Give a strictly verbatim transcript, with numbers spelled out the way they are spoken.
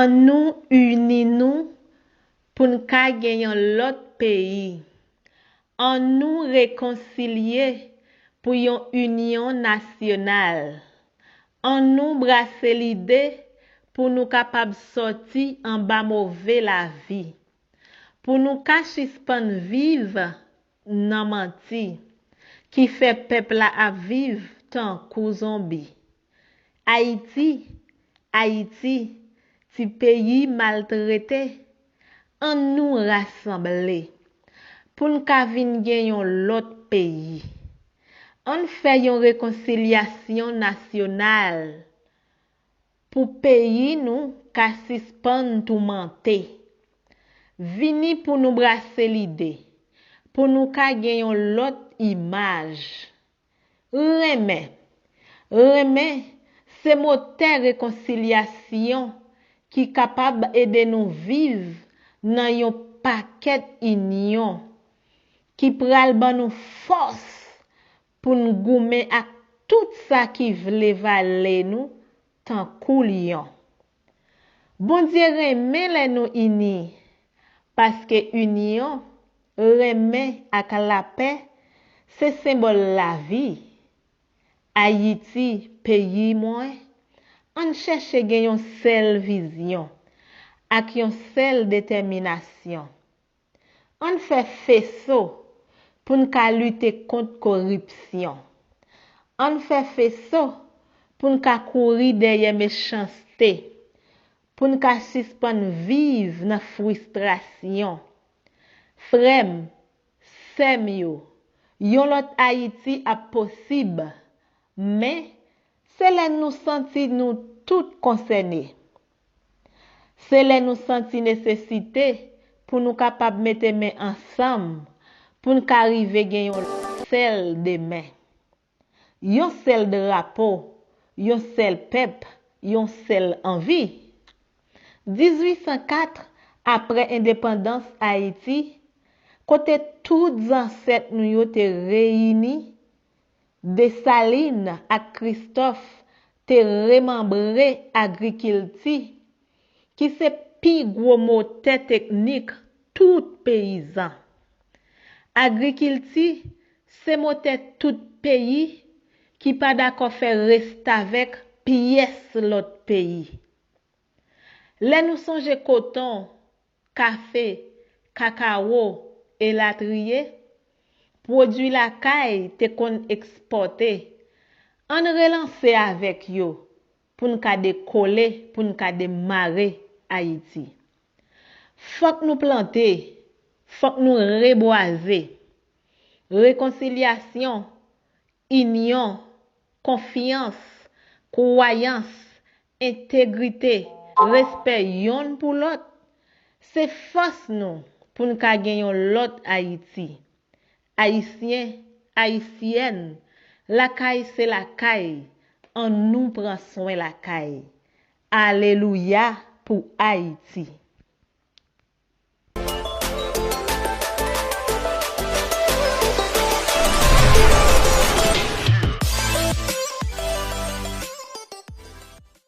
Annou ini nou pou n ka gen yon lòt peyi. Annou rekonsilye pou yon inyon nasyonal. Annou brase lide pou nou kapab sòti anba move lavi. Pou nou ka sispann viv nan manti ki fè pèp la ap viv tankou zonbi. Ayiti, Ayiti, ti peyi maltrete, ann nou rasanble pou n ka vin gen yon lòt peyi. Ann fè yon rekonsilyasyon nasyonal pou peyi nou ka sispann toumante. Vini pou nou brase lide, pou nou ka gen yon lòt imaj. Renmen. Renmen se motè rekonsilyasyon ki kapab ede nou viv nan yon pakèt inyon ki pral ban nou fòs pou n goumen ak tout sa ki vle vale nou tankou lyon. Bondye renmen lè nou ini, paske inyon, renmen ak lapè se senbòl lavi. Ayiti, peyi mwen, ann chèche gen yon sèl vizyon ak yon sèl detèminasyon. Ann fè feso pou n ka lite kont koripsyon. Ann fè feso pou n ka kouri dèyè mechanste, pou n ka sispann viv nan fristrasyon. Frè m, sè m yo, yon lòt Ayiti ap posib, men se lè nou santi nou tout konsène. Se lè nou santi nesesite pou nou kapab mete men ansanm pou n ka rive gen yon sèl demen, yon sèl drapo, yon sèl pèp, yon sèl anvi. Dizuit san kat, apre endepandans Ayiti, kote tout zansèt nou yo te reyini, Desalin ak Kristòf te remanbre agrikilti ki se pi gwo motè teknik tout peyizan. Agrikilti se motè tout peyi ki pa dakò fè restavèk pyès lòt peyi. Lè nou sonje koton, kafe, kakawo, elatriye, pwodui lakay te konn ekspòte, ann relanse avèk yo pou n ka dekole, pou n ka demare Ayiti. Fòk nou plante, fòk nou rebwaze. Rekonsilyasyon, inyon, konfyans, kwayans, entegrite, respè yonn pou lòt, se fòs nou pou n ka gen yon lòt Ayiti. Ayisyen, Ayisyèn, lakay se lakay, ann nou pran swen lakay. Alelouya pou Ayiti!